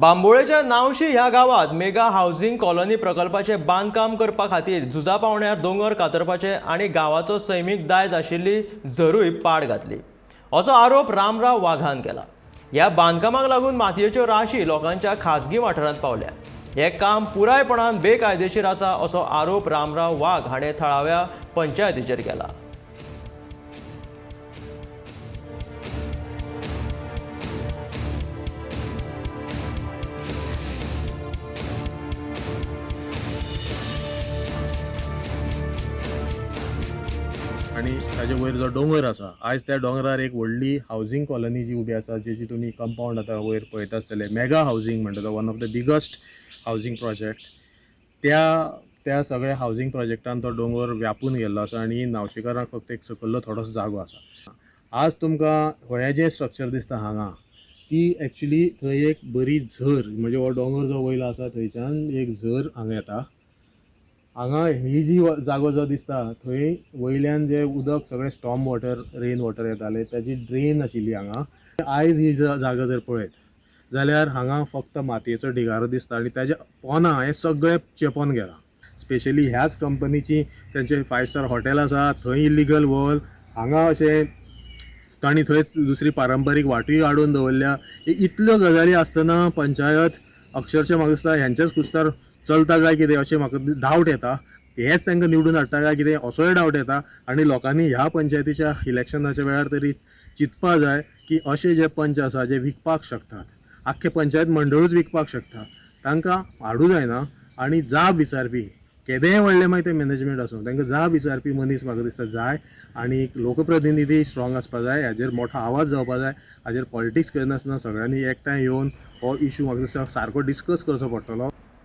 बांबोळेच्या नावशी ह्या गांवांत मेगा हावसिंग कॉलनी प्रकल्पाचें बांदकाम करपा खातीर झुजा पावण्यार दोंगर कातरपाचे आनी गांवाचो सैमीक दायज आशिल्ली झरूय पाड घातली असो आरोप रामराव वाघान केला. ह्या बांदकामाक लागून मातयेच्यो राशी लोकांच्या खासगी वाठारांत पावल्या. हें काम पुरायपणान बेकायदेशीर आसा असो आरोप रामराव वाघ हाणें थळाव्या पंचायतीचेर केला. आनी ताजे वयर जो दोंगर आसा, आयज त्या दोंगरार एक व्हडली हावजींग कॉलनी जी उबी आसा, जेची तुमी कंपावंड आतां वयर पळयता आसतले, मेगा हावजींग म्हणटा तो, one of the biggest housing project. त्या त्या सगळ्या हावजींग प्रोजेक्टान तो दोंगर व्यापून गेल्लो आसा आनी नावशेकारांक फक्त एक सकयल्लो थोडोसो जागो आसा. आज तुमकां हें जें स्ट्रक्चर दिसता हांगा, ती एक्चुली थंय एक बरी झर, म्हणजे हो दोंगर जो वयलो आसा थंयच्यान एक झर हांगा येता. हांगा ही जी जागो जो दिसता थंय वयल्यान जे उदक सगळें स्टॉर्म वॉटर, रेन वॉटर येतालें, ताजी ड्रेन आशिल्ली हांगा. आयज ही जागो जर पळयत जाल्यार हांगा फक्त मातयेचो ढिगारो दिसता आनी ताजे पोना हें सगळें चेपोन गेलां. स्पेशली ह्याच कंपनीची तेंचे 5 स्टार हॉटेल आसा, थंय इलिगल वॉल, हांगा अशें तांणी थंय दुसरी पारंपारीक वाटूय हाडून दवरल्या. इतल्यो गजाली आसतना पंचायत अक्षरशः म्हाका दिसता ह्यांच्याच कुस्तार चलता काय कितें अशें म्हाका डावट येता. हेच तांकां निवडून हाडटा काय कितें असोय डावट येता. आनी लोकांनी ह्या पंचायतीच्या इलेक्शनाच्या वेळार तरी चिंतपा जाय की अशे जे पंच आसा जे विकपाक शकतात, आख्खे पंचायत मंडळूच विकपाक शकता, तांकां हाडूं जायना. आनी जाब विचारपी केदेंय व्हडलें मागीर तें मॅनेजमेंट आसूं, तांकां जाब विचारपी मनीस म्हाका दिसता जाय. आनी लोकप्रतिनिधी स्ट्रॉंग आसपा जाय, हाजेर मोठो आवाज जावपा जाय. हाजेर पॉलिटिक्स करिनासतना सगळ्यांनी एकठांय येवन हो इशू म्हाका दिसता सारको डिस्कस करचो पडटलो.